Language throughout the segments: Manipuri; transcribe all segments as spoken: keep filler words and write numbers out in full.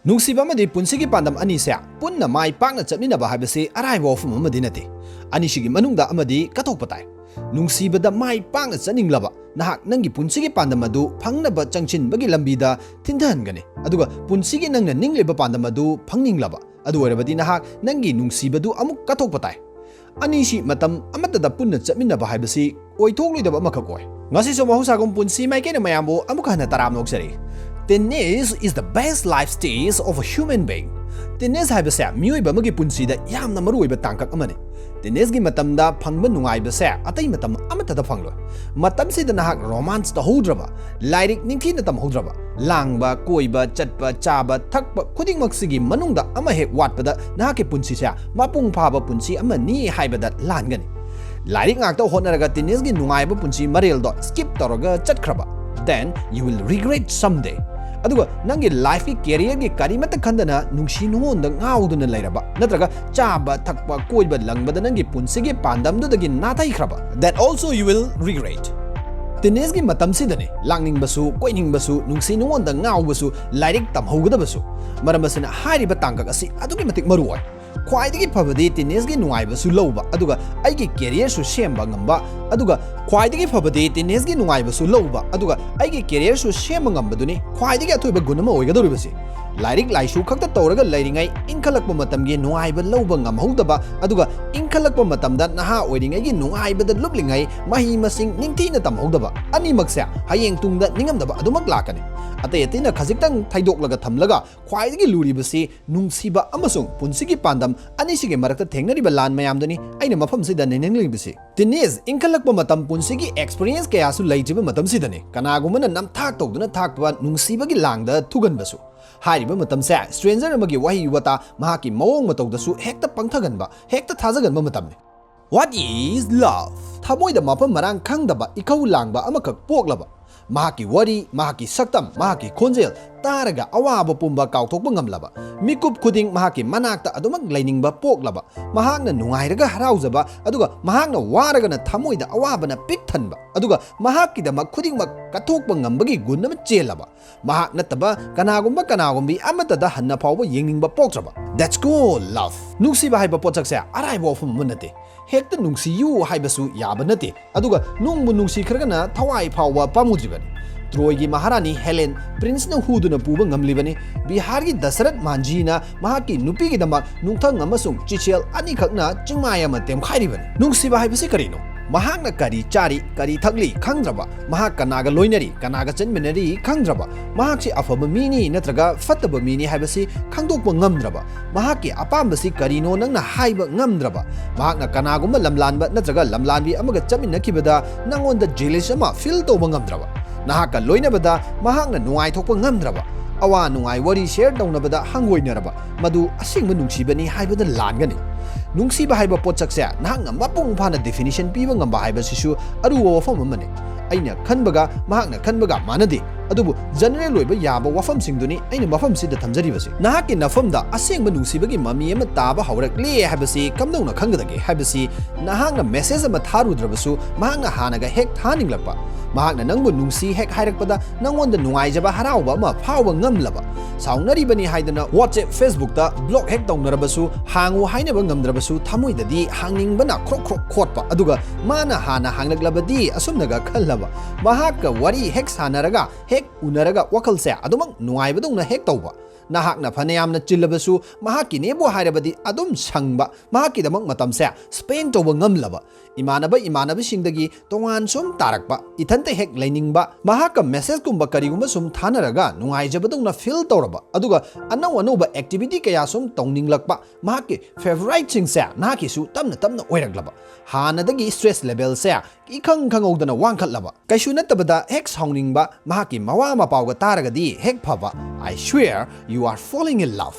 ꯅꯨꯡꯁꯤꯕ ꯑꯃꯗꯤ ꯄꯨꯟꯁꯤꯒꯤ ꯄꯥꯟꯗꯝ ꯑꯅꯤꯁꯦ ꯄꯨꯟꯅ ꯃꯥꯏ ꯄꯥꯛꯅ ꯆꯠꯃꯤꯟꯅꯕ ꯍꯥꯏꯕꯁꯤ ꯑꯔꯥꯏꯕ ꯋꯥꯐꯝ ꯑꯃꯗꯤ ꯅꯠꯇꯦ꯫ ꯑꯅꯤꯁꯤꯒꯤ ꯃꯅꯨꯡꯗ ꯑꯃꯗꯤ ꯀꯠꯊꯣꯛꯄ ꯇꯥꯏ꯫ ꯅꯨꯡꯁꯤꯕꯗ ꯃꯥꯏ ꯄꯥꯛꯅ ꯆꯠꯅꯤꯡꯂꯕ ꯅꯍꯥꯛ ꯅꯪꯒꯤ ꯄꯨꯟꯁꯤꯒꯤ ꯄꯥꯟꯗꯝ ꯑꯗꯨ ꯐꯪꯅꯕ ꯆꯪꯁꯤꯟꯕꯒꯤ ꯂꯝꯕꯤꯗ ꯊꯤꯟꯊꯍꯟꯒꯅꯤ꯫ ꯑꯗꯨꯒ ꯄꯨꯟꯁꯤꯒꯤ ꯅꯪꯅ ꯅꯤꯡꯂꯤꯕ ꯄꯥꯟꯗꯝ ꯑꯗꯨ ꯐꯪꯅꯤꯡꯂꯕ ꯑꯗꯨ ꯑꯣꯏꯔꯕꯗꯤ ꯅꯍꯥꯛ ꯅꯪꯒꯤ ꯅꯨꯡꯁꯤꯕꯗꯨ ꯑꯃꯨꯛ ꯀꯠꯊꯣꯛꯄ ꯇꯥꯏ꯫ ꯑꯅꯤꯁꯤ ꯃꯇꯝ ꯑꯃꯠꯇꯗ ꯄꯨꯟꯅ ꯆꯠꯃꯤꯟꯅꯕ ꯍꯥꯏꯕꯁꯤ ꯑꯣꯏꯊꯣꯛꯂꯣꯏꯗꯕ ꯑꯃꯈꯛ ꯑꯣꯏ꯫ ꯉꯁꯤꯁꯨ ꯃꯍꯧꯁꯥꯒꯨꯝ ꯄꯨꯟꯁꯤ ꯃꯥꯏꯀꯩꯅ ꯃꯌꯥꯝꯕꯨ ꯑꯃꯨꯛ ꯍꯟꯅ ꯇꯔꯥꯝꯅ ꯑꯣꯛꯆꯔꯤ꯫ Teenage is the best life stage of a human being. Teenage ꯍꯥꯏꯕꯁꯦ ꯃꯤꯑꯣꯏꯕ ꯑꯃꯒꯤ ꯄꯨꯟꯁꯤꯗ ꯌꯥꯝꯅ ꯃꯔꯨꯑꯣꯏꯕ ꯇꯥꯡꯀꯛ ꯑꯃꯅꯤ꯫ Teenage ꯒꯤ ꯃꯇꯝꯗ ꯐꯪꯕ ꯅꯨꯡꯉꯥꯏꯕꯁꯦ ꯑꯇꯩ ꯃꯇꯝ ꯑꯃꯠꯇꯗ ꯐꯪꯂꯣꯏ꯫ ꯃꯇꯝꯁꯤꯗ ꯅꯍꯥꯛ romance ꯇꯧꯍꯧꯗ꯭ꯔꯕ, ꯂꯥꯏꯔꯤꯛ ꯅꯤꯡꯊꯤꯅ ꯇꯝꯍꯧꯗ꯭ꯔꯕ, ꯂꯥꯡꯕ, ꯀꯣꯏꯕ, ꯆꯠꯄ, ꯆꯥꯕ, ꯊꯛꯄ ꯈꯨꯗꯤꯡꯃꯛꯁꯤꯒꯤ ꯃꯅꯨꯡꯗ ꯑꯃ ꯍꯦꯛ ꯋꯥꯠꯄꯗ ꯅꯍꯥꯛꯀꯤ ꯄꯨꯟꯁꯤꯁꯦ ꯃꯄꯨꯡ ꯐꯥꯕ ꯄꯨꯟꯁꯤ ꯑꯃꯅꯤ ꯍꯥꯏꯕꯗ ꯂꯥꯟꯒꯅꯤ꯫ ꯂꯥꯏꯔꯤꯛ ꯉꯥꯛꯇ ꯍꯣꯠꯅꯔꯒ teenage ꯒꯤ ꯅꯨꯡꯉꯥꯏꯕ ꯄꯨꯟꯁꯤ ꯃꯔꯦꯜꯗꯣ skip ꯇꯧꯔꯒ ꯆꯠꯈ꯭ꯔꯕ, then you will regret someday. ꯑꯗꯨꯒ ꯅꯪꯒꯤ life ꯀꯤ career ꯒꯤ ꯀꯔꯤꯃꯠꯇ ꯈꯟꯗꯅ ꯅꯨꯡꯁꯤ ꯅꯨꯡꯉꯣꯟꯗ ꯉꯥꯎꯗꯨꯅ ꯂꯩꯔꯕ, ꯅꯠꯇ꯭ꯔꯒ ꯆꯥꯕ ꯊꯛꯄ ꯀꯣꯏꯕ ꯂꯪꯕꯗ ꯅꯪꯒꯤ ꯄꯨꯟꯁꯤꯒꯤ ꯄꯥꯟꯗꯝꯗꯨꯗꯒꯤ ꯅꯥꯊꯩꯈ꯭ꯔꯕ, that also you will regret. Teenage ꯒꯤ ꯃꯇꯝꯁꯤꯗꯅꯤ ꯂꯥꯡꯅꯤꯡꯕꯁꯨ, ꯀꯣꯏꯅꯤꯡꯕꯁꯨ, ꯅꯨꯡꯁꯤ ꯅꯨꯡꯉꯣꯟꯗ ꯉꯥꯎꯕꯁꯨ, ꯂꯥꯏꯔꯤꯛ ꯇꯝꯍꯧꯒꯗꯕꯁꯨ꯫ ꯃꯔꯝ ꯑꯁꯤꯅ ꯍꯥꯏꯔꯤꯕ ꯇꯥꯡꯀꯛ ꯑꯁꯤ ꯑꯗꯨꯛꯀꯤ ꯃꯇꯤꯛ ꯃꯔꯨ ꯑꯣꯏ꯫ ꯈ꯭ꯋꯥꯏꯗꯒꯤ ꯐꯕꯗꯤ teenage ꯒꯤ ꯅꯨꯡꯉꯥꯏꯕꯁꯨ ꯂꯧꯕ, ꯑꯗꯨꯒ ꯑꯩꯒꯤ career ꯁꯨ ꯁꯦꯝꯕ ꯉꯝꯕ, ꯑꯗꯨꯒ ꯈ꯭ꯋꯥꯏꯗꯒꯤ ꯐꯕꯗꯤ teenage ꯒꯤ ꯅꯨꯡꯉꯥꯏꯕꯁꯨ ꯂꯧꯕ, ꯑꯗꯨꯒ ꯑꯩꯒꯤ career ꯁꯨ ꯁꯦꯝꯕ ꯉꯝꯕꯗꯨꯅꯤ ꯈ꯭ꯋꯥꯏꯗꯒꯤ ꯑꯊꯣꯏꯕ ꯒꯨꯟ ꯑꯃ ꯑꯣꯏꯒꯗꯧꯔꯤꯕꯁꯤ꯫ ꯂꯥꯏꯔꯤꯛ ꯂꯥꯏꯁꯨ ꯈꯛꯇ ꯇꯧꯔꯒ ꯂꯩꯔꯤꯉꯩ ꯏꯟꯈꯠꯂꯛꯄ ꯃꯇꯝꯒꯤ ꯅꯨꯡꯉꯥꯏꯕ ꯂꯧꯕ ꯉꯝꯍꯧꯗꯕ, ꯑꯗꯨꯒ ꯏꯟꯈꯠꯂꯛꯄ ꯃꯇꯝꯗ ꯅꯍꯥ ꯑꯣꯏꯔꯤꯉꯩꯒꯤ ꯅꯨꯡꯉꯥꯏꯕꯗ ꯂꯨꯞꯂꯤꯉꯩ ꯃꯍꯩ ꯃꯁꯤꯡ ꯅꯤꯡꯊꯤꯅ ꯇꯝꯍꯧꯗꯕ, ꯑꯅꯤꯃꯛꯁꯦ ꯍꯌꯦꯡ ꯇꯨꯡꯗ ꯅꯤꯡꯉꯝꯗꯕ ꯑꯗꯨꯃꯛ ꯂꯥꯛꯀꯅꯤ꯫ ꯑꯇꯩ ꯑꯇꯩꯅ ꯈꯖꯤꯛꯇꯪ ꯊꯩꯗꯣꯛꯂꯒ ꯊꯝꯂꯒ ꯈ꯭ꯋꯥꯏꯗꯒꯤ ꯂꯨꯔꯤꯕꯁꯤ ꯅꯨꯡꯁꯤꯕ ꯑꯃꯁꯨꯡ ꯄꯨꯟꯁꯤꯒꯤ ꯄꯥꯟꯗꯝ ꯑꯅꯤꯁꯤꯒꯤ ꯃꯔꯛꯇ ꯊꯦꯡꯅꯔꯤꯕ ꯂꯥꯟ ꯃꯌꯥꯝꯗꯨꯅꯤ ꯑꯩꯅ ꯃꯐꯝꯁꯤꯗ ꯅꯩꯅꯅꯤꯡꯂꯤꯕꯁꯤ꯫ Teenage ꯏꯟꯈꯠꯂꯛꯄ ꯃꯇꯝ ꯄꯨꯟꯁꯤꯒꯤ experience ꯀꯌꯥꯁꯨ ꯂꯩꯇ꯭ꯔꯤꯕ ꯃꯇꯝꯁꯤꯗꯅꯤ ꯀꯅꯥꯒꯨꯝꯕꯅ ꯅꯝꯊꯥꯛ ꯇꯧꯗꯨꯅ ꯊꯥꯛꯄ ꯅꯨꯡꯁꯤꯕꯒꯤ ꯂꯥꯡꯗ ꯊꯨꯒꯟꯕꯁꯨ꯫ ꯍꯥꯏꯔꯤꯕ ꯃꯇꯝꯁꯦ stranger ꯑꯃꯒꯤ ꯋꯥꯍꯩ ꯋꯥꯇꯥ, ꯃꯍꯥꯛꯀꯤ ꯃꯑꯣꯡ ꯃꯇꯧꯗꯁꯨ ꯍꯦꯛꯇ ꯄꯪꯊꯒꯟꯕ, ꯍꯦꯛꯇ ꯊꯥꯖꯒꯟꯕ ꯃꯇꯝꯅꯤ꯫ What is love? ꯊꯃꯣꯏꯗ ꯃꯐꯝ ꯃꯔꯥꯡ ꯈꯪꯗꯕ ꯏꯈꯧ ꯂꯥꯡꯕ ꯑꯃꯈꯛ ꯄꯣꯛꯂꯕ, ꯃꯍꯥꯛꯀꯤ ꯋꯥꯔꯤ, ꯃꯍꯥꯛꯀꯤ ꯁꯛꯇꯝ, ꯃꯍꯥꯛꯀꯤ ꯈꯣꯟꯖꯦꯜ, ꯇꯥꯔꯒ ꯑꯋꯥꯕ ꯄꯨꯝꯕ ꯀꯥꯎꯊꯣꯛꯄ ꯉꯝꯂꯕ, ꯃꯤꯀꯨꯞ ꯈꯨꯗꯤꯡ ꯃꯍꯥꯛꯀꯤ ꯃꯅꯥꯛꯇ ꯑꯗꯨꯃꯛ ꯂꯩꯅꯤꯡꯕ ꯄꯣꯛꯂꯕ, ꯃꯍꯥꯛꯅ ꯅꯨꯡꯉꯥꯏꯔꯒ ꯍꯔꯥꯎꯖꯕ, ꯑꯗꯨꯒ ꯃꯍꯥꯛꯅ ꯋꯥꯔꯒꯅ ꯊꯃꯣꯏꯗ ꯑꯋꯥꯕꯅ ꯄꯤꯛ ꯊꯟꯕ, ꯑꯗꯨꯒ ꯃꯍꯥꯛꯀꯤꯗꯃꯛ ꯈꯨꯗꯤꯡꯃꯛ ꯀꯠꯊꯣꯛꯄ ꯉꯝꯕꯒꯤ ꯒꯨꯟ ꯑꯃ ꯆꯦꯜꯂꯕ, ꯃꯍꯥꯛ ꯅꯠꯇꯕ ꯀꯅꯥꯒꯨꯝꯕ ꯀꯅꯥꯒꯨꯝꯕꯤ ꯑꯃꯠꯇꯗ ꯍꯟꯅ ꯐꯥꯎꯕ ꯌꯦꯡꯅꯤꯡꯕ ꯄꯣꯛꯇ꯭ꯔꯕ꯫ That's called love. ꯅꯨꯡꯁꯤꯕ ꯍꯥꯏꯕ ꯄꯣꯠꯁꯛꯁꯦ ꯑꯔꯥꯏꯕ ꯋꯥꯐꯝ ꯑꯃ ꯅꯠꯇꯦ꯫ ꯍꯦꯛꯇ ꯅꯨꯡꯁꯤꯌꯨ ꯍꯥꯏꯕꯁꯨ ꯌꯥꯕ ꯅꯠꯇꯦ꯫ ꯑꯗꯨꯒ ꯅꯨꯡꯕꯨ ꯅꯨꯡꯁꯤꯈ꯭ꯔꯒꯅ ꯊꯋꯥꯏ ꯐꯥꯎꯕ ꯄꯥꯝꯃꯨꯗ꯭ꯔꯤꯕꯅꯤ꯫ ꯇ꯭ꯔꯣꯏꯒꯤ ꯃꯍꯥꯔꯥꯅꯤ ꯍꯦꯂꯦꯟ ꯄ꯭ꯔꯤꯟꯁꯅ ꯍꯨꯗꯨꯅ ꯄꯨꯕ ꯉꯝꯂꯤꯕꯅꯤ꯫ ꯕꯤꯍꯥꯔꯒꯤ ꯗꯁꯔꯠ ꯃꯥꯟꯖꯤꯅ ꯃꯍꯥꯛꯀꯤ ꯅꯨꯄꯤꯒꯤꯗꯃꯛ ꯅꯨꯡꯊꯪ ꯑꯃꯁꯨꯡ ꯆꯤꯁꯦꯜ ꯑꯅꯤꯈꯛꯅ ꯆꯤꯡꯃꯥꯏ ꯑꯃ ꯇꯦꯝꯈꯥꯏꯔꯤꯕꯅꯤ꯫ ꯅꯨꯡꯁꯤꯕ ꯍꯥꯏꯕꯁꯤ ꯀꯔꯤꯅꯣ? ꯃꯍꯥꯛꯅ ꯀꯔꯤ ꯆꯥꯔꯤ, ꯀꯔꯤ ꯊꯛꯂꯤ ꯈꯪꯗ꯭ꯔꯕ, ꯃꯍꯥꯛ ꯀꯅꯥꯒ ꯂꯣꯏꯅꯔꯤ, ꯀꯅꯥꯒ ꯆꯠꯃꯤꯟꯅꯔꯤ ꯈꯪꯗ꯭ꯔꯕ, ꯃꯍꯥꯛꯁꯤ ꯑꯐꯕ ꯃꯤꯅꯤ ꯅꯠꯇ꯭ꯔꯒ ꯐꯠꯇꯕ ꯃꯤꯅꯤ ꯍꯥꯏꯕꯁꯤ ꯈꯪꯗꯣꯛꯄ ꯉꯝꯗ꯭ꯔꯕ, ꯃꯍꯥꯛꯀꯤ ꯑꯄꯥꯝꯕꯁꯤ ꯀꯔꯤꯅꯣ ꯅꯪꯅ ꯍꯥꯏꯕ ꯉꯝꯗ꯭ꯔꯕ, ꯃꯍꯥꯛꯅ ꯀꯅꯥꯒꯨꯝꯕ ꯂꯝꯂꯥꯟꯕ ꯅꯠꯇ꯭ꯔꯒ ꯂꯝꯂꯥꯟꯕꯤ ꯑꯃꯒ ꯆꯠꯃꯤꯟꯅꯈꯤꯕꯗ ꯅꯪꯉꯣꯟꯗ ꯖꯦꯂꯤꯁ ꯑꯃ ꯐꯤꯜ ꯇꯧꯕ ꯉꯝꯗ꯭ꯔꯕ, ꯅꯍꯥꯛꯀ ꯂꯣꯏꯅꯕꯗ ꯃꯍꯥꯛꯅ ꯅꯨꯡꯉꯥꯏꯊꯣꯛꯄ ꯉꯝꯗ꯭ꯔꯕ, ꯑꯋꯥ ꯅꯨꯡꯉꯥꯏ ꯋꯥꯔꯤ ꯁꯦꯌꯔ ꯇꯧꯅꯕꯗ ꯍꯪꯒꯣꯏꯅꯔꯕ, ꯃꯗꯨ ꯑꯁꯦꯡꯕ ꯅꯨꯡꯁꯤꯕꯅꯤ ꯍꯥꯏꯕꯗ ꯂꯥꯟꯒꯅꯤ꯫ ꯅꯨꯡꯁꯤꯕ ꯍꯥꯏꯕ ꯄꯣꯠꯁꯛꯁꯦ ꯅꯍꯥꯛꯅ ꯃꯄꯨꯡ ꯐꯥꯅ ꯗꯤꯐꯤꯅꯤꯁꯟ ꯄꯤꯕ ꯉꯝꯕ ꯍꯥꯏꯕꯁꯤꯁꯨ ꯑꯔꯨꯕ ꯋꯥꯐꯝ ꯑꯃꯅꯤ꯫ ꯑꯩꯅ ꯈꯟꯕꯒ ꯃꯍꯥꯛꯅ ꯈꯟꯕꯒ ꯃꯥꯟꯅꯗꯦ, ꯑꯗꯨꯕꯨ ꯖꯦꯅꯔꯦꯜ ꯑꯣꯏꯕ ꯌꯥꯕ ꯋꯥꯐꯝꯁꯤꯡꯗꯨꯅꯤ ꯑꯩꯅ ꯃꯐꯝꯁꯤꯗ ꯊꯝꯖꯔꯤꯕꯁꯤ꯫ ꯅꯍꯥꯛꯀꯤ ꯅꯐꯝꯗ ꯑꯁꯦꯡꯕ ꯅꯨꯡꯁꯤꯕꯒꯤ ꯃꯃꯤ ꯑꯃ ꯇꯥꯕ ꯍꯧꯔꯛꯂꯦ ꯍꯥꯏꯕꯁꯤ ꯀꯝꯗꯧꯅ ꯈꯪꯒꯗꯒꯦ ꯍꯥꯏꯕꯁꯤ, ꯅꯍꯥꯛꯅ ꯃꯦꯁꯦꯖ ꯑꯃ ꯊꯥꯔꯨꯗ꯭ꯔꯕꯁꯨ ꯃꯍꯥꯛꯅ ꯍꯥꯟꯅꯒ ꯍꯦꯛ ꯊꯥꯅꯤꯡꯂꯛꯄ, ꯃꯍꯥꯛꯅ ꯅꯪꯕꯨ ꯅꯨꯡꯁꯤ ꯍꯦꯛ ꯍꯥꯏꯔꯛꯄꯗ ꯅꯪꯉꯣꯟꯗ ꯅꯨꯡꯉꯥꯏꯖꯕ ꯍꯔꯥꯎꯕ ꯑꯃ ꯐꯥꯎꯕ ꯉꯝꯂꯕ, ꯁꯥꯎꯅꯔꯤꯕꯅꯤ ꯍꯥꯏꯗꯅ WhatsApp, Facebook-ꯇ ꯕ꯭ꯂꯣꯛ ꯍꯦꯛ ꯇꯧꯅꯔꯕꯁꯨ, ꯍꯥꯡꯉꯨ ꯍꯥꯏꯅꯕ ꯉꯝꯗ꯭ꯔꯕꯁꯨ ꯊꯃꯣꯏꯗꯗꯤ ꯍꯥꯡꯅꯤꯡꯕꯅ ꯈ꯭ꯔꯣꯛ ꯈ꯭ꯔꯣꯛ ꯈꯣꯠꯄ, ꯑꯗꯨꯒ ꯃꯥꯅ ꯍꯥꯟꯅ ꯍꯥꯡꯂꯛꯂꯕꯗꯤ ꯑꯁꯨꯝꯅꯒ ꯈꯜꯂꯕ, ꯃꯍꯥꯛꯀ ꯋꯥꯔꯤ ꯍꯦꯛ ꯁꯥꯟꯅꯔꯒ ꯍꯦꯛ ꯎꯅꯔꯒ ꯋꯥꯈꯜꯁꯦ ꯑꯗꯨꯃꯛ ꯅꯨꯡꯉꯥꯏꯕꯗꯧꯅ ꯍꯦꯛ ꯇꯧꯕ, ꯅꯍꯥꯛꯅ ꯐꯅꯌꯥꯝꯅ ꯆꯤꯜꯂꯕꯁꯨ ꯃꯍꯥꯛꯀꯤꯅꯦꯕꯨ ꯍꯥꯏꯔꯕꯗꯤ ꯑꯗꯨꯝ ꯁꯪꯕ, ꯃꯍꯥꯛꯀꯤꯗꯃꯛ ꯃꯇꯝꯁꯦ ꯁ꯭ꯄꯦꯟ ꯇꯧꯕ ꯉꯝꯂꯕ, ꯏꯃꯥꯟꯅꯕ ꯏꯃꯥꯟꯅꯕꯤꯁꯤꯡꯗꯒꯤ ꯇꯣꯉꯥꯟ ꯁꯨꯝ ꯇꯥꯔꯛꯄ, ꯏꯊꯟꯇ ꯍꯦꯛ ꯂꯩꯅꯤꯡꯕ, ꯃꯍꯥꯛꯀ ꯃꯦꯁꯦꯖꯀꯨꯝꯕ ꯀꯔꯤꯒꯨꯝꯕ ꯁꯨꯝ ꯊꯥꯅꯔꯒ ꯅꯨꯡꯉꯥꯏꯖꯕꯗꯧꯅ ꯐꯤꯜ ꯇꯧꯔꯕ, ꯑꯗꯨꯒ ꯑꯅꯧ ꯑꯅꯧꯕ ꯑꯦꯛꯇꯤꯚꯤꯇꯤ ꯀꯌꯥ ꯁꯨꯝ ꯇꯧꯅꯤꯡꯂꯛꯄ, ꯃꯍꯥꯛꯀꯤ ꯐꯦꯚꯣꯔꯥꯏꯠꯁꯤꯡꯁꯦ ꯅꯍꯥꯛꯀꯤꯁꯨ ꯇꯞꯅ ꯇꯞꯅ ꯑꯣꯏꯔꯛꯂꯕ, ꯍꯥꯟꯅꯗꯒꯤ ꯁ꯭ꯇ꯭ꯔꯦꯁ ꯂꯦꯚꯦꯜꯁꯦ ꯏꯈꯪ ꯈꯪꯍꯧꯗꯅ ꯋꯥꯡꯈꯠꯂꯕ, ꯀꯩꯁꯨ ꯅꯠꯇꯕꯗ ꯍꯦꯛ ꯁꯥꯎꯅꯤꯡꯕ, ꯃꯍꯥꯛꯀꯤ ꯃꯋꯥ ꯃꯄꯥꯎꯒ ꯇꯥꯔꯒꯗꯤ ꯍꯦꯛ ꯐꯕ꯫ I swear you are falling in love.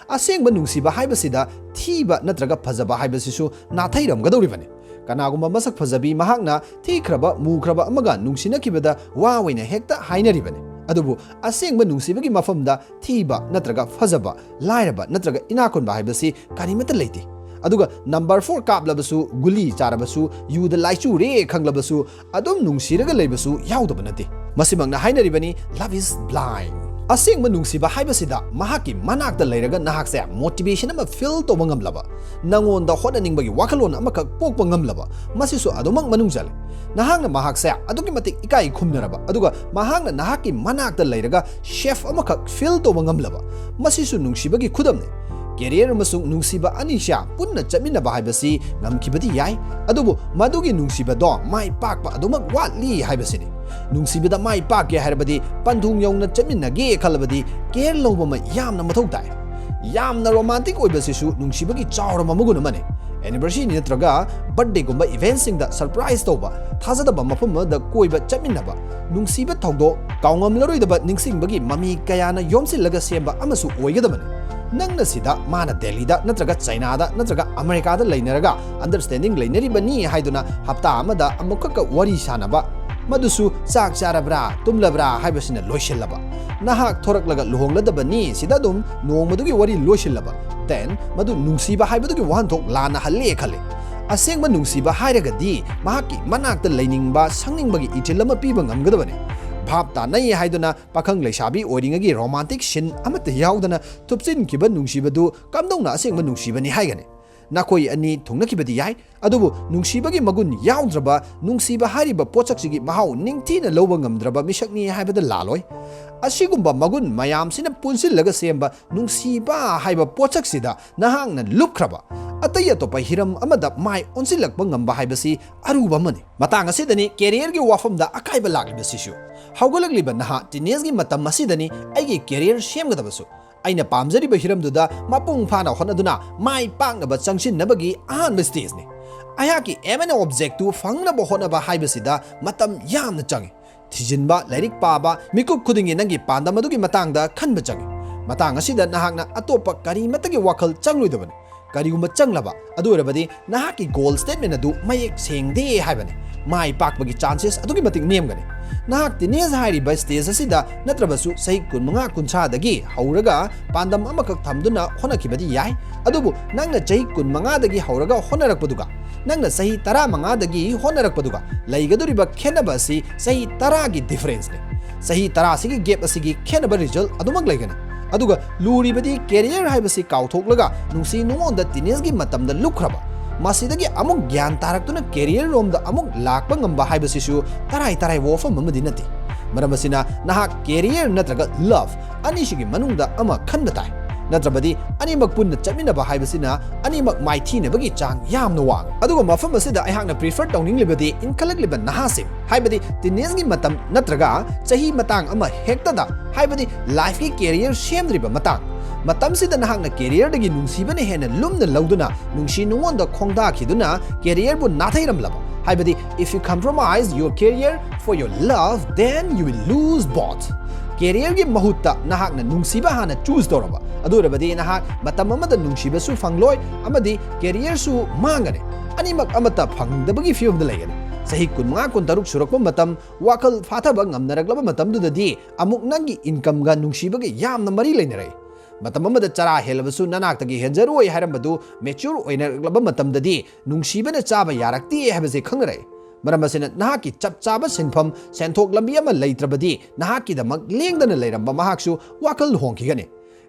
ꯑꯁꯦꯡꯕ ꯅꯨꯡꯁꯤꯕ ꯍꯥꯏꯕꯁꯤꯗ ꯊꯤꯕ ꯅꯠꯇ꯭ꯔꯒ ꯐꯖꯕ ꯍꯥꯏꯕꯁꯤꯁꯨ ꯅꯥꯊꯩꯔꯝꯒꯗꯧꯔꯤꯕꯅꯤ꯫ ꯀꯅꯥꯒꯨꯝꯕ ꯃꯁꯛ ꯐꯖꯕꯤ ꯃꯍꯥꯛꯅ ꯊꯤꯈ꯭ꯔꯕ, ꯃꯨꯈ꯭ꯔꯕ ꯑꯃꯒ ꯅꯨꯡꯁꯤꯅꯈꯤꯕꯗ ꯋꯥ ꯑꯣꯏꯅ ꯍꯦꯛꯇ ꯍꯥꯏꯅꯔꯤꯕꯅꯤ꯫ ꯑꯗꯨꯕꯨ ꯑꯁꯦꯡꯕ ꯅꯨꯡꯁꯤꯕꯒꯤ ꯃꯐꯝꯗ ꯊꯤꯕ ꯅꯠꯇ꯭ꯔꯒ ꯐꯖꯕ, ꯂꯥꯏꯔꯕ ꯅꯠꯇ꯭ꯔꯒ ꯏꯅꯥꯛ ꯈꯨꯟꯕ ꯍꯥꯏꯕꯁꯤ ꯀꯔꯤꯃꯠꯇ ꯂꯩꯇꯦ꯫ ꯑꯗꯨꯒ ꯅꯝꯕꯔ ꯐꯣꯔ ꯀꯥꯞꯂꯕꯁꯨ, ꯒꯨꯂꯤ ꯆꯥꯔꯕꯁꯨ, ꯌꯨꯗ ꯂꯥꯏꯆꯨꯔꯦ ꯈꯪꯂꯕꯁꯨ, ꯑꯗꯨꯝ ꯅꯨꯡꯁꯤꯔꯒ ꯂꯩꯕꯁꯨ ꯌꯥꯎꯗꯕ ꯅꯠꯇꯦ꯫ ꯃꯁꯤꯃꯛꯅ ꯍꯥꯏꯅꯔꯤꯕꯅꯤ, "Love is blind"꯫ ꯑꯁꯦꯡꯕ ꯅꯨꯡꯁꯤꯕ ꯍꯥꯏꯕꯁꯤꯗ ꯃꯍꯥꯛꯀꯤ ꯃꯅꯥꯛꯇ ꯂꯩꯔꯒ ꯅꯍꯥꯛꯁꯦ ꯃꯣꯇꯤꯚꯦꯁꯟ ꯑꯃ ꯐꯤꯜ ꯇꯧꯕ ꯉꯝꯂꯕ, ꯅꯉꯣꯟꯗ ꯍꯣꯠꯅꯅꯤꯡꯕꯒꯤ ꯋꯥꯈꯜꯂꯣꯟ ꯑꯃꯈꯛ ꯄꯣꯛꯄ ꯉꯝꯂꯕ, ꯃꯁꯤꯁꯨ ꯑꯗꯨꯃꯛ ꯃꯅꯨꯡ ꯆꯜꯂꯤ꯫ ꯅꯍꯥꯛꯅ ꯃꯍꯥꯛꯁꯦ ꯑꯗꯨꯛꯀꯤ ꯃꯇꯤꯛ ꯏꯀꯥꯏ ꯈꯨꯝꯅꯔꯕ, ꯑꯗꯨꯒ ꯃꯍꯥꯛꯅ ꯅꯍꯥꯛꯀꯤ ꯃꯅꯥꯛꯇ ꯂꯩꯔꯒ ꯁꯦꯐ ꯑꯃꯈꯛ ꯐꯤꯜ ꯇꯧꯕ ꯉꯝꯂꯕ, ꯃꯁꯤꯁꯨ ꯅꯨꯡꯁꯤꯕꯒꯤ ꯈꯨꯗꯝꯅꯤ꯫ ꯀꯦꯔꯤꯌꯔ ꯑꯃꯁꯨꯡ ꯅꯨꯡꯁꯤꯕ ꯑꯅꯤꯁꯦ ꯄꯨꯟꯅ ꯆꯠꯃꯤꯟꯅꯕ ꯍꯥꯏꯕꯁꯤ ꯉꯝꯈꯤꯕꯗꯤ ꯌꯥꯏ, ꯑꯗꯨꯕꯨ ꯃꯗꯨꯒꯤ ꯅꯨꯡꯁꯤꯕꯗꯣ ꯃꯥꯏ ꯄꯥꯛꯄ ꯑꯗꯨꯃꯛ ꯋꯥꯠꯂꯤ ꯍꯥꯏꯕꯁꯤꯅꯤ꯫ ꯅꯨꯡꯁꯤꯕꯗ ꯃꯥꯏ ꯄꯥꯛꯀꯦ ꯍꯥꯏꯔꯕꯗꯤ, ꯄꯟꯊꯨꯡ ꯌꯧꯅ ꯆꯠꯃꯤꯟꯅꯒꯦ ꯈꯜꯂꯕꯗꯤ, ꯀꯦꯌꯔ ꯂꯧꯕ ꯑꯃ ꯌꯥꯝꯅ ꯃꯊꯧ ꯇꯥꯏ꯫ ꯌꯥꯝꯅ ꯔꯣꯃꯥꯟꯇꯤꯛ ꯑꯣꯏꯕꯁꯤꯁꯨ ꯅꯨꯡꯁꯤꯕꯒꯤ ꯆꯥꯎꯔꯕ ꯃꯒꯨꯟ ꯑꯃꯅꯤ꯫ ꯑꯦꯅꯤꯚꯔꯁꯔꯤ ꯅꯠꯇ꯭ꯔꯒ ꯕꯔꯊꯗꯦꯒꯨꯝꯕ ꯏꯚꯦꯟꯠꯁꯤꯡꯗ ꯁꯔꯄ꯭ꯔꯥꯏꯖ ꯇꯧꯕ, ꯊꯥꯖꯗꯕ ꯃꯐꯝ ꯑꯃꯗ ꯀꯣꯏꯕ ꯆꯠꯃꯤꯟꯅꯕ, ꯅꯨꯡꯁꯤꯕ ꯊꯧꯗꯣꯛ ꯀꯥꯎꯉꯝꯂꯔꯣꯏꯗꯕ ꯅꯤꯡꯁꯤꯡꯕꯒꯤ ꯃꯃꯤ ꯀꯌꯥꯅ ꯌꯣꯝꯁꯤꯜꯂꯒ ꯁꯦꯝꯕ ꯑꯃꯁꯨ ꯑꯣꯏꯒꯗꯕꯅꯤ꯫ ꯅꯪꯅ ꯁꯤꯗ ꯃꯥꯅ ꯗꯦꯜꯂꯤꯗ ꯅꯠꯇ꯭ꯔꯒ ꯆꯥꯏꯅꯥꯗ ꯅꯠꯇ꯭ꯔꯒ ꯑꯃꯦꯔꯤꯀꯥꯗ ꯂꯩꯅꯔꯒ ꯑꯟꯗꯔꯁ꯭ꯇꯦꯟꯗꯤꯡ ꯂꯩꯅꯔꯤꯕꯅꯤ ꯍꯥꯏꯗꯨꯅ ꯍꯞꯇꯥ ꯑꯃꯗ ꯑꯃꯨꯛꯈꯛꯀ ꯋꯥꯔꯤ ꯁꯥꯟꯅꯕ, ꯃꯗꯨꯁꯨ ꯆꯥꯛ ꯆꯥꯔꯕ꯭ꯔꯥ, ꯇꯨꯝꯂꯕ꯭ꯔꯥ ꯍꯥꯏꯕꯁꯤꯅ ꯂꯣꯏꯁꯤꯜꯂꯕ꯫ ꯅꯍꯥꯛ ꯊꯣꯔꯛꯂꯒ ꯂꯨꯍꯣꯡꯂꯗꯕꯅꯤ ꯁꯤꯗ ꯑꯗꯨꯝ ꯅꯣꯡꯃꯗꯨꯒꯤ ꯋꯥꯔꯤ ꯂꯣꯏꯁꯤꯜꯂꯕ꯫ Then ꯃꯗꯨ ꯅꯨꯡꯁꯤꯕ ꯍꯥꯏꯕꯗꯨꯒꯤ ꯋꯥꯍꯟꯊꯣꯛ ꯂꯥꯟꯅ ꯍꯜꯂꯦ ꯈꯜꯂꯤ꯫ ꯑꯁꯦꯡꯕ ꯅꯨꯡꯁꯤꯕ ꯍꯥꯏꯔꯒꯗꯤ ꯃꯍꯥꯛꯀꯤ ꯃꯅꯥꯛꯇ ꯂꯩꯅꯤꯡꯕ, ꯁꯪꯅꯤꯡꯕꯒꯤ ꯏꯊꯤꯜ ꯑꯃ ꯄꯤꯕ ꯉꯝꯒꯗꯕꯅꯤ꯫ ꯚꯥꯞ ꯇꯥꯅꯩ ꯍꯥꯏꯗꯨꯅ ꯄꯥꯈꯪ ꯂꯩꯁꯥꯕꯤ ꯑꯣꯏꯔꯤꯉꯩꯒꯤ ꯔꯣꯃꯥꯟꯇꯤꯛ ꯁꯤꯟ ꯑꯃꯠꯇ ꯌꯥꯎꯗꯅ ꯊꯨꯞꯆꯤꯟꯈꯤꯕ ꯅꯨꯡꯁꯤꯕꯗꯨ ꯀꯝꯗꯧꯅ ꯑꯁꯦꯡꯕ ꯅꯨꯡꯁꯤꯕꯅꯤ ꯍꯥꯏꯒꯅꯤ? ꯅꯈꯣꯏ ꯑꯅꯤ ꯊꯨꯡꯅꯈꯤꯕꯗꯤ ꯌꯥꯏ, ꯑꯗꯨꯕꯨ ꯅꯨꯡꯁꯤꯕꯒꯤ ꯃꯒꯨꯟ ꯌꯥꯎꯗ꯭ꯔꯕ, ꯅꯨꯡꯁꯤꯕ ꯍꯥꯏꯔꯤꯕ ꯄꯣꯠꯁꯛꯁꯤꯒꯤ ꯃꯍꯥꯎ ꯅꯤꯡꯊꯤꯅ ꯂꯧꯕ ꯉꯝꯗ꯭ꯔꯕ ꯃꯤꯁꯛꯅꯤ ꯍꯥꯏꯕꯗ ꯂꯥꯜꯂꯣꯏ꯫ ꯑꯁꯤꯒꯨꯝꯕ ꯃꯒꯨꯟ ꯃꯌꯥꯝꯁꯤꯅ ꯄꯨꯟꯁꯤꯜꯂꯒ ꯁꯦꯝꯕ ꯅꯨꯡꯁꯤꯕ ꯍꯥꯏꯕ ꯄꯣꯠꯁꯛꯁꯤꯗ ꯅꯍꯥꯛꯅ ꯂꯨꯞꯈ꯭ꯔꯕ, ꯑꯇꯩ ꯑꯇꯣꯞꯄ ꯍꯤꯔꯝ ꯑꯃꯗ ꯃꯥꯏ ꯑꯣꯟꯁꯤꯜꯂꯛꯄ ꯉꯝꯕ ꯍꯥꯏꯕꯁꯤ ꯑꯔꯨꯕ ꯑꯃꯅꯤ꯫ ꯃꯇꯥꯡ ꯑꯁꯤꯗꯅꯤ ꯀꯦꯔꯤꯌꯔꯒꯤ ꯋꯥꯐꯝꯗ ꯑꯀꯥꯏꯕ ꯂꯥꯛꯂꯤꯕꯁꯤꯁꯨ꯫ ꯍꯧꯒꯠꯂꯛꯂꯤꯕ ꯅꯍꯥ ꯇꯤꯅꯦꯖꯒꯤ ꯃꯇꯝ ꯑꯁꯤꯗꯅꯤ ꯑꯩꯒꯤ ꯀꯦꯔꯤꯌꯔ ꯁꯦꯝꯒꯗꯕꯁꯨ꯫ ꯑꯩꯅ ꯄꯥꯝꯖꯔꯤꯕ ꯍꯤꯔꯝꯗꯨꯗ ꯃꯄꯨꯡ ꯐꯥꯅ ꯍꯣꯠꯅꯗꯨꯅ ꯃꯥꯏ ꯄꯥꯛꯅꯕ ꯆꯪꯁꯤꯟꯅꯕꯒꯤ ꯑꯍꯥꯟꯕ ꯁ꯭ꯇꯦꯖꯅꯤ꯫ ꯑꯩꯍꯥꯛꯀꯤ ꯑꯦꯝ ꯑꯦꯟ ꯑꯣꯕꯖꯦꯛꯇꯨ ꯐꯪꯅꯕ ꯍꯣꯠꯅꯕ ꯍꯥꯏꯕꯁꯤꯗ ꯃꯇꯝ ꯌꯥꯝꯅ ꯆꯪꯏ꯫ ꯊꯤꯖꯤꯟꯕ, ꯂꯥꯏꯔꯤꯛ ꯄꯥꯕ, ꯃꯤꯀꯨꯞ ꯈꯨꯗꯤꯡꯒꯤ ꯅꯪꯒꯤ ꯄꯥꯟꯗꯝ ꯑꯗꯨꯒꯤ ꯃꯇꯥꯡꯗ ꯈꯟꯕ ꯆꯪꯏ꯫ ꯃꯇꯥꯡ ꯑꯁꯤꯗ ꯅꯍꯥꯛꯅ ꯑꯇꯣꯞꯄ ꯀꯔꯤꯃꯠꯇꯒꯤ ꯋꯥꯈꯜ ꯆꯪꯂꯣꯏꯗꯕꯅꯤ꯫ ꯀꯔꯤꯒꯨꯝꯕ ꯆꯪꯂꯕ, ꯑꯗꯨ ꯑꯣꯏꯔꯕꯗꯤ ꯅꯍꯥꯛꯀꯤ ꯒꯣꯜ ꯁ꯭ꯇꯦꯠꯃꯦꯟ ꯑꯗꯨ ꯃꯌꯦꯛ ꯁꯦꯡꯗꯦ ꯍꯥꯏꯕꯅꯤ꯫ ꯃꯥꯏ ꯄꯥꯛꯄꯒꯤ ꯆꯥꯟꯁꯦꯁ ꯑꯗꯨꯛꯀꯤ ꯃꯇꯤꯛ ꯅꯦꯝꯒꯅꯤ꯫ ꯅꯍꯥꯛ ꯇꯤꯅꯦꯖ ꯍꯥꯏꯔꯤꯕ ꯁ꯭ꯇꯦꯖ ꯑꯁꯤꯗ ꯅꯠꯇ꯭ꯔꯕꯁꯨ ꯆꯍꯤ ꯀꯨꯟꯃꯉꯥ ꯀꯨꯟꯊ꯭ꯔꯥꯗꯒꯤ ꯍꯧꯔꯒ ꯄꯥꯟꯗꯝ ꯑꯃꯈꯛ ꯊꯝꯗꯨꯅ ꯍꯣꯠꯅꯈꯤꯕꯗꯤ ꯌꯥꯏ, ꯑꯗꯨꯕꯨ ꯅꯪꯅ ꯆꯍꯤ ꯀꯨꯟꯃꯉꯥꯗꯒꯤ ꯍꯧꯔꯒ ꯍꯣꯠꯅꯔꯛꯄꯗꯨꯒ ꯅꯪꯅ ꯆꯍꯤ ꯇꯔꯥꯃꯉꯥꯗꯒꯤ ꯍꯣꯠꯅꯔꯛꯄꯗꯨꯒ ꯂꯩꯒꯗꯧꯔꯤꯕ ꯈꯦꯠꯅꯕ ꯑꯁꯤ ꯆꯍꯤ ꯇꯔꯥꯒꯤ ꯗꯤꯐꯔꯦꯟꯁꯅꯤ꯫ ꯆꯍꯤ ꯇꯔꯥꯁꯤꯒꯤ ꯒꯦꯞ ꯑꯁꯤꯒꯤ ꯈꯦꯠꯅꯕ ꯔꯤꯖꯜ ꯑꯗꯨꯃꯛ ꯂꯩꯒꯅꯤ꯫ ꯑꯗꯨꯒ ꯂꯨꯔꯤꯕꯗꯤ ꯀꯦꯔꯤꯌꯔ ꯍꯥꯏꯕꯁꯤ ꯀꯥꯎꯊꯣꯛꯂꯒ ꯅꯨꯡꯁꯤ ꯅꯨꯡꯉꯣꯟꯗ ꯇꯤꯅꯦꯖꯒꯤ ꯃꯇꯝꯗ ꯂꯨꯞꯈ꯭ꯔꯕ, ꯃꯁꯤꯗꯒꯤ ꯑꯃꯨꯛ ꯒ꯭ꯌꯥꯟ ꯇꯥꯔꯛꯇꯨꯅ ꯀꯦꯔꯤꯌꯔ ꯔꯣꯝꯗ ꯑꯃꯨꯛ ꯂꯥꯛꯄ ꯉꯝꯕ ꯍꯥꯏꯕꯁꯤꯁꯨ ꯇꯔꯥꯏ ꯇꯔꯥꯏꯕ ꯋꯥꯐꯝ ꯑꯃꯗꯤ ꯅꯠꯇꯦ꯫ ꯃꯔꯝ ꯑꯁꯤꯅ ꯅꯍꯥꯛ ꯀꯦꯔꯤꯌꯔ ꯅꯠꯇ꯭ꯔꯒ ꯂꯚ ꯑꯅꯤꯁꯤꯒꯤ ꯃꯅꯨꯡꯗ ꯑꯃ ꯈꯟꯕ ꯇꯥꯏ꯫ ꯅꯠꯇ꯭ꯔꯕꯗꯤ ꯑꯅꯤꯃꯛ ꯄꯨꯟꯅ ꯆꯠꯃꯤꯟꯅꯕ ꯍꯥꯏꯕꯁꯤꯅ ꯑꯅꯤꯃꯛ ꯃꯥꯏꯊꯤꯅꯕꯒꯤ ꯆꯥꯡ ꯌꯥꯝꯅ ꯋꯥꯡꯏ꯫ ꯑꯗꯨꯒ ꯃꯐꯝ ꯑꯁꯤꯗ ꯑꯩꯍꯥꯛꯅ ꯄ꯭ꯔꯤꯐꯔ ꯇꯧꯅꯤꯡꯂꯤꯕꯗꯤ ꯏꯟꯈꯠꯂꯛꯂꯤꯕ ꯅꯍꯥꯁꯤꯡ, ꯍꯥꯏꯕꯗꯤ ꯇꯤꯅꯦꯖꯒꯤ ꯃꯇꯝ ꯅꯠꯇ꯭ꯔꯒ ꯆꯍꯤ ꯃꯇꯥꯡ ꯑꯃ ꯍꯦꯛꯇꯗ, ꯍꯥꯏꯕꯗꯤ ꯂꯥꯏꯐꯀꯤ ꯀꯦꯔꯤꯌꯔ ꯁꯦꯝꯗ꯭ꯔꯤꯕ ꯃꯇꯥꯡ, ꯃꯇꯝꯁꯤꯗ ꯅꯍꯥꯛꯅ ꯀꯦꯔꯤꯌꯔꯗꯒꯤ ꯅꯨꯡꯁꯤꯕꯅ ꯍꯦꯟꯅ ꯂꯨꯝꯅ ꯂꯧꯗꯨꯅ ꯅꯨꯡꯁꯤ ꯅꯨꯡꯉꯣꯟꯗ ꯈꯣꯡꯗꯥꯈꯤꯗꯨꯅ ꯀꯦꯔꯤꯌꯔꯕꯨ ꯅꯥꯊꯩꯔꯝꯂꯕ, ꯍꯥꯏꯕꯗꯤ if you compromise your career for your love, then you will lose both. ꯀꯦꯔꯤꯌꯔꯒꯤ ꯃꯍꯨꯠꯇ ꯅꯍꯥꯛꯅ ꯅꯨꯡꯁꯤꯕ ꯍꯥꯟꯅ ꯆꯨꯁ ꯇꯧꯔꯕ, ꯑꯗꯨ ꯑꯣꯏꯔꯕꯗꯤ ꯅꯍꯥꯛ ꯃꯇꯝ ꯑꯃꯗ ꯅꯨꯡꯁꯤꯕꯁꯨ ꯐꯪꯂꯣꯏ ꯑꯃꯗꯤ ꯀꯦꯔꯤꯌꯔꯁꯨ ꯃꯥꯡꯒꯅꯤ꯫ ꯑꯅꯤꯃꯛ ꯑꯃꯠꯇ ꯐꯪꯗꯕꯒꯤ ꯐꯤꯕꯝꯗ ꯂꯩꯒꯅꯤ꯫ ꯆꯍꯤ ꯀꯨꯟꯃꯉꯥ ꯀꯨꯟꯇꯔꯨꯛ ꯁꯨꯔꯛꯄ ꯃꯇꯝ, ꯋꯥꯈꯜ ꯐꯥꯊꯕ ꯉꯝꯅꯔꯛꯂꯕ ꯃꯇꯝꯗꯨꯗꯗꯤ ꯑꯃꯨꯛ ꯅꯪꯒꯤ ꯏꯟꯀꯝꯒ ꯅꯨꯡꯁꯤꯕꯒ ꯌꯥꯝꯅ ꯃꯔꯤ ꯂꯩꯅꯔꯛꯏ꯫ ꯃꯇꯝ ꯑꯃꯗ ꯆꯔꯥ ꯍꯦꯜꯂꯕꯁꯨ ꯅꯅꯥꯛꯇꯒꯤ ꯍꯦꯟꯖꯔꯣꯏ ꯍꯥꯏꯔꯝꯕꯗꯨ ꯃꯦꯆ꯭ꯌꯨꯔ ꯑꯣꯏꯅꯔꯛꯂꯕ ꯃꯇꯝꯗꯗꯤ ꯅꯨꯡꯁꯤꯕꯅ ꯆꯥꯕ ꯌꯥꯔꯛꯇꯦ ꯍꯥꯏꯕꯁꯦ ꯈꯪꯅꯔꯛꯏ꯫ ꯃꯔꯝ ꯑꯁꯤꯅ ꯅꯍꯥꯛꯀꯤ ꯆꯞ ꯆꯥꯕ ꯁꯤꯟꯐꯝ, ꯁꯦꯟꯊꯣꯛ ꯂꯝꯕꯤ ꯑꯃ ꯂꯩꯇ꯭ꯔꯕꯗꯤ ꯅꯍꯥꯛꯀꯤꯗꯃꯛ ꯂꯦꯡꯗꯅ ꯂꯩꯔꯝꯕ ꯃꯍꯥꯛꯁꯨ ꯋꯥꯈꯜ ꯍꯣꯡꯈꯤꯒꯅꯤ꯫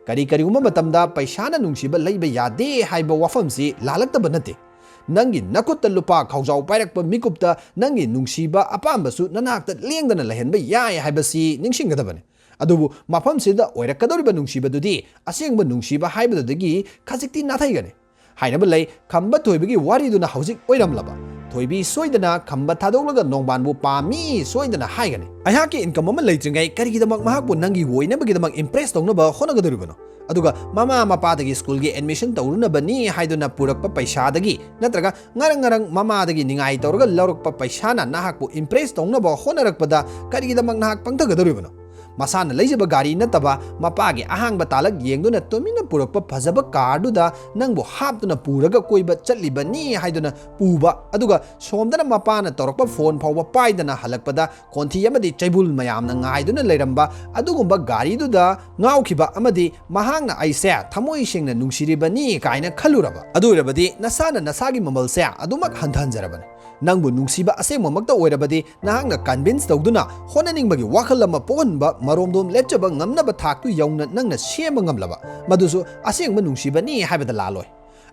ꯀꯔꯤ ꯀꯔꯤꯒꯨꯝꯕ ꯃꯇꯝꯗ ꯄꯩꯁꯥꯅ ꯅꯨꯡꯁꯤꯕ ꯂꯩꯕ ꯌꯥꯗꯦ ꯍꯥꯏꯕ ꯋꯥꯐꯝꯁꯤ ꯂꯥꯜꯂꯛꯇꯕ ꯅꯠꯇꯦ꯫ ꯅꯪꯒꯤ ꯅꯈꯨꯠꯇ ꯂꯨꯄꯥ ꯈꯥꯎꯖꯥꯎ ꯄꯥꯏꯔꯛꯄ ꯃꯤꯀꯨꯞꯇ ꯅꯪꯒꯤ ꯅꯨꯡꯁꯤꯕ ꯑꯄꯥꯝꯕꯁꯨ ꯅꯅꯥꯛꯇ ꯂꯦꯡꯗꯅ ꯂꯩꯍꯟꯕ ꯌꯥꯏ ꯍꯥꯏꯕꯁꯤ ꯅꯤꯡꯁꯤꯡꯒꯗꯕꯅꯤ꯫ ꯑꯗꯨꯕꯨ ꯃꯐꯝꯁꯤꯗ ꯑꯣꯏꯔꯛꯀꯗꯧꯔꯤꯕ ꯅꯨꯡꯁꯤꯕꯗꯨꯗꯤ ꯑꯁꯦꯡꯕ ꯅꯨꯡꯁꯤꯕ ꯍꯥꯏꯕꯗꯨꯗꯒꯤ ꯈꯖꯤꯛꯇꯤ ꯅꯥꯊꯩꯒꯅꯤ꯫ ꯍꯥꯏꯅꯕ ꯂꯩ, ꯈꯝꯕ ꯊꯣꯏꯕꯒꯤ ꯋꯥꯔꯤꯗꯨꯅ ꯍꯧꯖꯤꯛ ꯑꯣꯏꯔꯝꯂꯕ꯫ ꯊꯣꯏꯕꯤ ꯁꯣꯏꯗꯅ ꯈꯝꯕ ꯊꯥꯗꯣꯛꯂꯒ ꯅꯣꯡꯕꯥꯟꯕꯨ ꯄꯥꯝꯃꯤ ꯁꯣꯏꯗꯅ ꯍꯥꯏꯒꯅꯤ꯫ ꯑꯩꯍꯥꯛꯀꯤ ꯏꯟꯀꯝ ꯑꯃ ꯂꯩꯇ꯭ꯔꯤꯉꯩ ꯀꯔꯤꯒꯤꯗꯃꯛ ꯃꯍꯥꯛꯄꯨ ꯅꯪꯒꯤ ꯑꯣꯏꯅꯕꯒꯤꯗꯃꯛ ꯏꯝꯄ꯭ꯔꯦꯁ ꯇꯧꯅꯕ ꯍꯣꯠꯅꯒꯗꯧꯔꯤꯕꯅꯣ? ꯑꯗꯨꯒ ꯃꯃꯥ ꯃꯄꯥꯗꯒꯤ ꯁ꯭ꯀꯨꯜꯒꯤ ꯑꯦꯗꯃꯤꯁꯟ ꯇꯧꯔꯨꯅꯕꯅꯤ ꯍꯥꯏꯗꯨꯅ ꯄꯨꯔꯛꯄ ꯄꯩꯁꯥꯗꯒꯤ ꯅꯠꯇ꯭ꯔꯒ ꯉꯔꯪ ꯉꯔꯪ ꯃꯃꯥꯗꯒꯤ ꯅꯤꯡꯉꯥꯏ ꯇꯧꯔꯒ ꯂꯧꯔꯛꯄ ꯄꯩꯁꯥꯅ ꯅꯍꯥꯛꯄꯨ ꯏꯝꯄ꯭ꯔꯦꯁ ꯇꯧꯅꯕ ꯍꯣꯠꯅꯔꯛꯄꯗ ꯀꯔꯤꯒꯤꯗꯃꯛ ꯅꯍꯥꯛ ꯄꯪꯊꯒꯗꯧꯔꯤꯕꯅꯣ? ꯃꯁꯥꯅ ꯂꯩꯖꯕ ꯒꯥꯔꯤ ꯅꯠꯇꯕ ꯃꯄꯥꯒꯤ ꯑꯍꯥꯡꯕ ꯇꯥꯂꯛ ꯌꯦꯡꯗꯨꯅ ꯇꯨꯃꯤꯟꯅ ꯄꯨꯔꯛꯄ ꯐꯖꯕ ꯀꯥꯔꯗꯨꯗ ꯅꯪꯕꯨ ꯍꯥꯞꯇꯨꯅ ꯄꯨꯔꯒ ꯀꯣꯏꯕ ꯆꯠꯂꯤꯕꯅꯤ ꯍꯥꯏꯗꯨꯅ ꯄꯨꯕ, ꯑꯗꯨꯒ ꯁꯣꯝꯗꯅ ꯃꯄꯥꯅ ꯇꯧꯔꯛꯄ ꯐꯣꯟ ꯐꯥꯎꯕ ꯄꯥꯏꯗꯅ ꯍꯜꯂꯛꯄꯗ ꯈꯣꯟꯊꯤ ꯑꯃꯗꯤ ꯆꯩꯕꯨꯜ ꯃꯌꯥꯝꯅ ꯉꯥꯏꯗꯨꯅ ꯂꯩꯔꯝꯕ ꯑꯗꯨꯒꯨꯝꯕ ꯒꯥꯔꯤꯗꯨꯗ ꯉꯥꯎꯈꯤꯕ ꯑꯃꯗꯤ ꯃꯍꯥꯛꯅ ꯑꯩꯁꯦ ꯊꯃꯣꯏ ꯁꯦꯡꯅ ꯅꯨꯡꯁꯤꯔꯤꯕꯅꯤ ꯀꯥꯏꯅ ꯈꯜꯂꯨꯔꯕ, ꯑꯗꯨ ꯑꯣꯏꯔꯕꯗꯤ ꯅꯁꯥꯅ ꯅꯁꯥꯒꯤ ꯃꯃꯜꯁꯦ ꯑꯗꯨꯃꯛ ꯍꯟꯊꯍꯟꯖꯔꯕꯅꯤ꯫ ꯅꯪꯕꯨ ꯅꯨꯡꯁꯤꯕ ꯑꯁꯦꯡꯕꯃꯛꯇ ꯑꯣꯏꯔꯕꯗꯤ ꯅꯍꯥꯛꯅ ꯀꯟꯚꯤꯟꯁ ꯇꯧꯗꯨꯅ ꯍꯣꯠꯅꯅꯤꯡꯕꯒꯤ ꯋꯥꯈꯜ ꯑꯃ ꯄꯣꯛꯍꯟꯕ, ꯃꯔꯣꯝꯗꯣꯝ ꯂꯦꯞꯆꯕ ꯉꯝꯅꯕ ꯊꯥꯛꯇꯨ ꯌꯧꯅ ꯅꯪꯅ ꯁꯦꯝꯕ ꯉꯝꯂꯕ, ꯃꯗꯨꯁꯨ ꯑꯁꯦꯡꯕ ꯅꯨꯡꯁꯤꯕꯅꯤ ꯍꯥꯏꯕꯗ ꯂꯥꯜꯂꯣꯏ꯫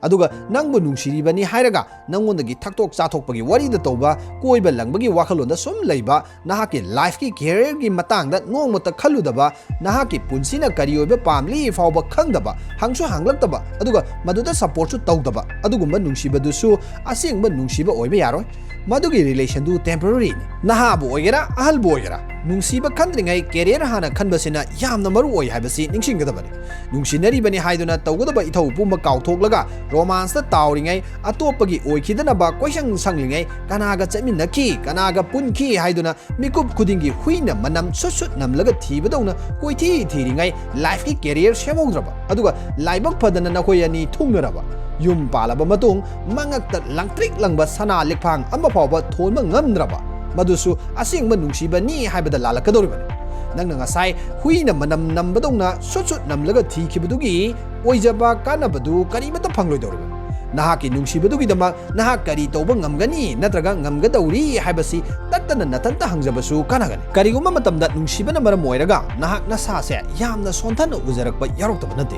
ꯑꯗꯨꯒ ꯅꯪꯕꯨ ꯅꯨꯡꯁꯤꯔꯤꯕꯅꯤ ꯍꯥꯏꯔꯒ ꯅꯪꯉꯣꯟꯗꯒꯤ ꯊꯛꯇꯣꯛ ꯆꯥꯊꯣꯛꯄꯒꯤ ꯋꯥꯔꯤꯗ ꯇꯧꯕ, ꯀꯣꯏꯕ ꯂꯪꯕꯒꯤ ꯋꯥꯈꯜꯂꯣꯟꯗ ꯁꯨꯝ ꯂꯩꯕ, ꯅꯍꯥꯛꯀꯤ ꯂꯥꯏꯐꯀꯤ ꯀꯦꯔꯤꯌꯔꯒꯤ ꯃꯇꯥꯡꯗ ꯅꯣꯡꯃꯇ ꯈꯜꯂꯨꯗꯕ, ꯅꯍꯥꯛꯀꯤ ꯄꯨꯟꯁꯤꯅ ꯀꯔꯤ ꯑꯣꯏꯕ ꯄꯥꯝꯂꯤ ꯐꯥꯎꯕ ꯈꯪꯗꯕ, ꯍꯪꯁꯨ ꯍꯪꯂꯛꯇꯕ, ꯑꯗꯨꯒ ꯃꯗꯨꯗ ꯁꯄꯣꯔꯠꯁꯨ ꯇꯧꯗꯕ, ꯑꯗꯨꯒꯨꯝꯕ ꯅꯨꯡꯁꯤꯕꯗꯨꯁꯨ ꯑꯁꯦꯡꯕ ꯅꯨꯡꯁꯤꯕ ꯑꯣꯏꯕ ꯌꯥꯔꯣꯏ꯫ ꯃꯗꯨꯒꯤ ꯔꯤꯂꯦꯁꯟꯗꯨ ꯇꯦꯝꯄꯔꯔꯤꯅꯤ꯫ ꯅꯍꯥꯕꯨ ꯑꯣꯏꯒꯦꯔꯥ, ꯑꯍꯜꯕꯨ ꯑꯣꯏꯒꯦꯔꯥ, ꯅꯨꯡꯁꯤꯕ ꯈꯟꯗ꯭ꯔꯤꯉꯩ ꯀꯦꯔꯤꯌꯔ ꯍꯥꯟꯅ ꯈꯟꯕꯁꯤꯅ ꯌꯥꯝꯅ ꯃꯔꯨ ꯑꯣꯏ ꯍꯥꯏꯕꯁꯤ ꯅꯤꯡꯁꯤꯡꯒꯗꯕꯅꯤ꯫ ꯅꯨꯡꯁꯤꯅꯔꯤꯕꯅꯤ ꯍꯥꯏꯗꯨꯅ ꯇꯧꯒꯗꯕ ꯏꯊꯧ ꯄꯨꯝꯕ ꯀꯥꯎꯊꯣꯛꯂꯒ ꯔꯣꯃꯥꯟꯁꯇ ꯇꯥꯎꯔꯤꯉꯩ, ꯑꯇꯣꯞꯄꯒꯤ ꯑꯣꯏꯈꯤꯗꯅꯕ ꯀꯣꯏꯁꯪ ꯁꯪꯂꯤꯉꯩ, ꯀꯅꯥꯒ ꯆꯠꯃꯤꯟꯅꯈꯤ, ꯀꯅꯥꯒ ꯄꯨꯟꯈꯤ ꯍꯥꯏꯗꯨꯅ ꯃꯤꯀꯨꯞ ꯈꯨꯗꯤꯡꯒꯤ ꯍꯨꯏꯅ ꯃꯅꯝ ꯁꯨꯠ ꯁꯨꯠ ꯅꯝꯂꯒ ꯊꯤꯕꯗꯧꯅ ꯀꯣꯏꯊꯤ ꯊꯤꯔꯤꯉꯩ ꯂꯥꯏꯐꯀꯤ ꯀꯦꯔꯤꯌꯔ ꯁꯦꯝꯍꯧꯗ꯭ꯔꯕ, ꯑꯗꯨꯒ ꯂꯥꯏꯕꯛ ꯐꯗꯅ ꯅꯈꯣꯏ ꯑꯅꯤ ꯊꯨꯡꯅꯔꯕ, ꯌꯨꯝ ꯄꯥꯜꯂꯕ ꯃꯇꯨꯡ ꯃꯉꯛꯇ ꯂꯪꯇ꯭ꯔꯤꯛ ꯂꯪꯕ ꯁꯅꯥ ꯂꯤꯛꯐꯥꯡ ꯑꯃ ꯐꯥꯎꯕ ꯊꯣꯟꯕ ꯉꯝꯗ꯭ꯔꯕ, ꯃꯗꯨꯁꯨ ꯑꯁꯦꯡꯕ ꯅꯨꯡꯁꯤꯕꯅꯤ ꯍꯥꯏꯕꯗ ꯂꯥꯜꯂꯛꯀꯗꯧꯔꯤꯕꯅꯤ꯫ ꯅꯪꯅ ꯉꯁꯥꯏ ꯍꯨꯏꯅ ꯃꯅꯝ ꯅꯝꯕꯗꯧꯅ ꯁꯨꯠ ꯁꯨꯠ ꯅꯝꯂꯒ ꯊꯤꯈꯤꯕꯗꯨꯒꯤ ꯑꯣꯏꯖꯕ ꯀꯥꯟꯅꯕꯗꯨ ꯀꯔꯤꯃꯠꯇ ꯐꯪꯂꯣꯏꯗꯧꯔꯤꯕꯅꯤ꯫ ꯅꯍꯥꯛꯀꯤ ꯅꯨꯡꯁꯤꯕꯗꯨꯒꯤꯗꯃꯛ ꯅꯍꯥꯛ ꯀꯔꯤ ꯇꯧꯕ ꯉꯝꯒꯅꯤ ꯅꯠꯇ꯭ꯔꯒ ꯉꯝꯒꯗꯧꯔꯤ ꯍꯥꯏꯕꯁꯤ ꯇꯠꯇꯅ ꯅꯊꯟꯇ ꯍꯪꯖꯕꯁꯨ ꯀꯥꯟꯅꯒꯅꯤ꯫ ꯀꯔꯤꯒꯨꯝꯕ ꯃꯇꯝꯗ ꯅꯨꯡꯁꯤꯕꯅ ꯃꯔꯝ ꯑꯣꯏꯔꯒ ꯅꯍꯥꯛ ꯅꯁꯥꯁꯦ ꯌꯥꯝꯅ ꯁꯣꯟꯊꯅ ꯎꯖꯔꯛꯄ ꯌꯥꯎꯔꯛꯇꯕ ꯅꯠꯇꯦ꯫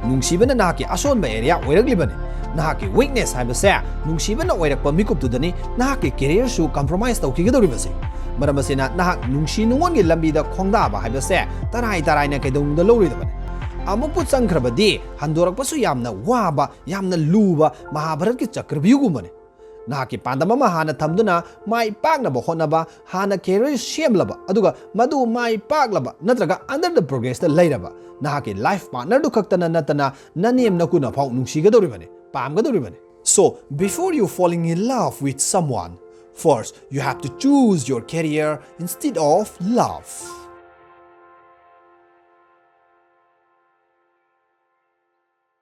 ꯅꯨꯡꯁꯤꯕꯅ ꯅꯍꯥꯛꯀꯤ ꯑꯁꯣꯟꯕ ꯑꯦꯔꯤꯌꯥ ꯑꯣꯏꯔꯛꯂꯤꯕꯅꯤ꯫ ꯅꯍꯥꯛꯀꯤ ꯋꯤꯛꯅꯦꯁ ꯍꯥꯏꯕꯁꯦ ꯅꯨꯡꯁꯤꯕꯅ ꯑꯣꯏꯔꯛꯄ ꯃꯤꯀꯨꯞꯇꯨꯗꯅꯤ ꯅꯍꯥꯛꯀꯤ ꯀꯦꯔꯤꯌꯔꯁꯨ ꯀꯝꯄ꯭ꯔꯣꯃꯥꯏꯁ ꯇꯧꯈꯤꯒꯗꯧꯔꯤꯕꯁꯦ꯫ ꯃꯔꯝ ꯑꯁꯤꯅ ꯅꯍꯥꯛ ꯅꯨꯡꯁꯤ ꯅꯨꯡꯉꯣꯟꯒꯤ ꯂꯝꯕꯤꯗ ꯈꯣꯡꯗꯥꯕ ꯍꯥꯏꯕꯁꯦ ꯇꯔꯥꯏ ꯇꯔꯥꯏꯅ ꯀꯩꯗꯧꯅꯨꯡꯗ ꯂꯧꯔꯣꯏꯗꯕꯅꯤ꯫ ꯑꯃꯨꯛꯄꯨ ꯆꯪꯈ꯭ꯔꯕꯗꯤ ꯍꯟꯗꯣꯔꯛꯄꯁꯨ ꯌꯥꯝꯅ ꯋꯥꯕ, ꯌꯥꯝꯅ ꯂꯨꯕ ꯃꯍꯥꯚꯥꯔꯠꯀꯤ ꯆꯀ꯭ꯔꯚ꯭ꯌꯨꯍꯒꯨꯝꯕꯅꯤ꯫ ꯅꯍꯥꯛꯀꯤ ꯄꯥꯟꯗꯝ ꯑꯃ ꯍꯥꯟꯅ ꯊꯝꯗꯨꯅ ꯃꯥꯏ ꯄꯥꯛꯅꯕ ꯍꯣꯠꯅꯕ, ꯍꯥꯟꯅ ꯀꯦꯔꯤꯌꯔ ꯁꯦꯝꯂꯕ, ꯑꯗꯨꯒ ꯃꯗꯨ ꯃꯥꯏ ꯄꯥꯛꯂꯕ ꯅꯠꯇ꯭ꯔꯒ under the progressꯇ ꯂꯩꯔꯕ ꯅꯍꯥꯛꯀꯤ ꯂꯥꯏꯐ ꯄꯥꯔꯠꯅꯔꯗꯨ ꯈꯛꯇꯅ ꯅꯠꯇꯅ ꯅꯅꯦꯝ ꯅꯀꯨꯅ ꯐꯥꯎ ꯅꯨꯡꯁꯤꯒꯗꯧꯔꯤꯕꯅꯤ, ꯄꯥꯝꯒꯗꯧꯔꯤꯕꯅꯤ꯫ So, before you falling in love with someone, first you have to choose your career instead of love.